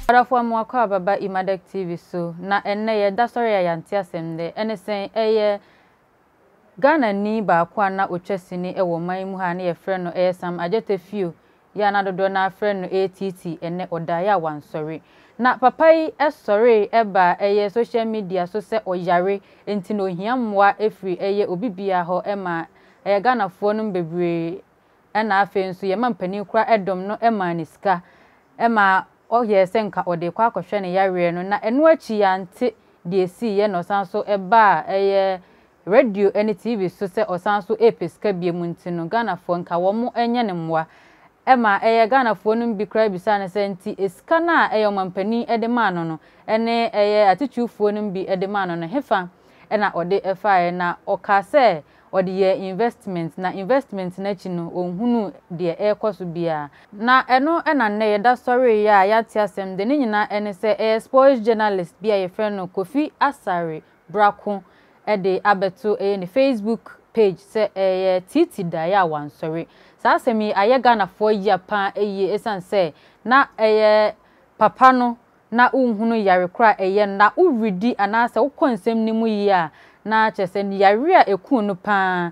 Adɔfoɔ mo akɔ aba ba Imadec TV so na ɛnnɛ yɛ da sɔre a yɛante asɛm dɛ ɛne sɛn ɛyɛ Ghanani baako a na ɔtwa sini wɔ ɔman yi mu ha a na yɛfrɛ no ɛyɛ Sam Adjetey Fio yi a na dodoɔ no ara frɛ no ɛyɛ Titi ɛnnɛ ɔdaeɛ a wansɔre. Na papa yi sɔree baa ɛyɛ social media so sɛ ɔyare nti na ɔhia mmoa firi ɛyɛ obi biara hɔ ɛma ɛyɛ Ghanafoɔ nom bebree ɛna afei nso yɛn mampanin koraa dɔm no maa no sika ma ɔyɛɛ sɛ nka ɔde rekɔ akɔhwɛ ne yareɛ no na ɛno akyi yɛante deɛ ɛsiiɛ na ɔsan nso baa ɛyɛ radio ne TV so sɛ ɔsan nso repɛ sika biom nti no Ghanafoɔ nka wɔn nyɛ no mmoa ɛma ɛyɛ Ghanafoɔ nom bi koraa bisaa no sɛ nti sika no a ɛyɛ ɔmampanin de maa no no ne ɛyɛ atitirifoɔ nom bi de maa no no hefa na ɔde faeɛ na ɔkaa sɛ Ɔde yɛɛ investment, na investment no akyi no, ɔnhunuu deɛ ɛrekɔ so biara. Na ɛno na nnɛ yɛda sɔreeɛ a yɛate asɛm de, ne nyinaa ɛne sɛ ɛyɛ sports journalist bi a yɛfrɛ no Kofi Asare Brako de abɛto ɛyɛ ne Facebook page sɛ ɛyɛ Titi daeɛ a wansɔre. Saa asɛm yi ayɛ Ghanafoɔ yea paa yie ɛsiane sɛ na ɛyɛ papa no na wonhunu yare koro a ɛyɛ no, na woredi anaasɛ wokɔ nsɛm no mu yie a, na kyerɛ sɛ yare a ɛku no pa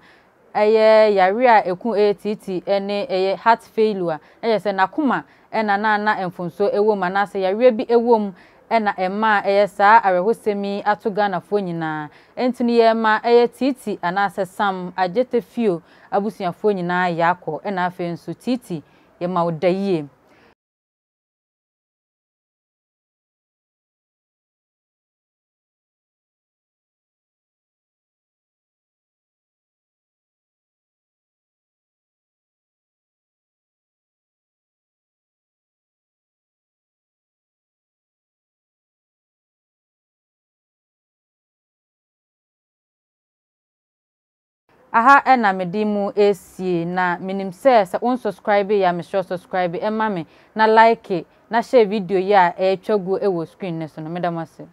ara yɛ yare a ɛku ɛyɛ tiiti ne ɛyɛ heart failure, na kyerɛ sɛ n'akoma na na na mfomsoɔ wɔ mu anaasɛ yareɛ bi wɔ mu na ɛmaa ɛyɛ saa awerɛhosɛm yi ato Ghanafoɔ nyinaa. Ɛnti no yɛma ɛyɛ tiiti anaasɛ Sam Adjetefio abusuafoɔ nyinaa yaakɔ, ɛna afei nso tiiti yɛma wo da yie. Aha na mede mo resie na menim sɛ sɛ wo nsubscribe yɛ a mesrɛ wo subscribe ma me na like na share video yi a ɛretwa guo wɔ screen no so no. Meda mo ase.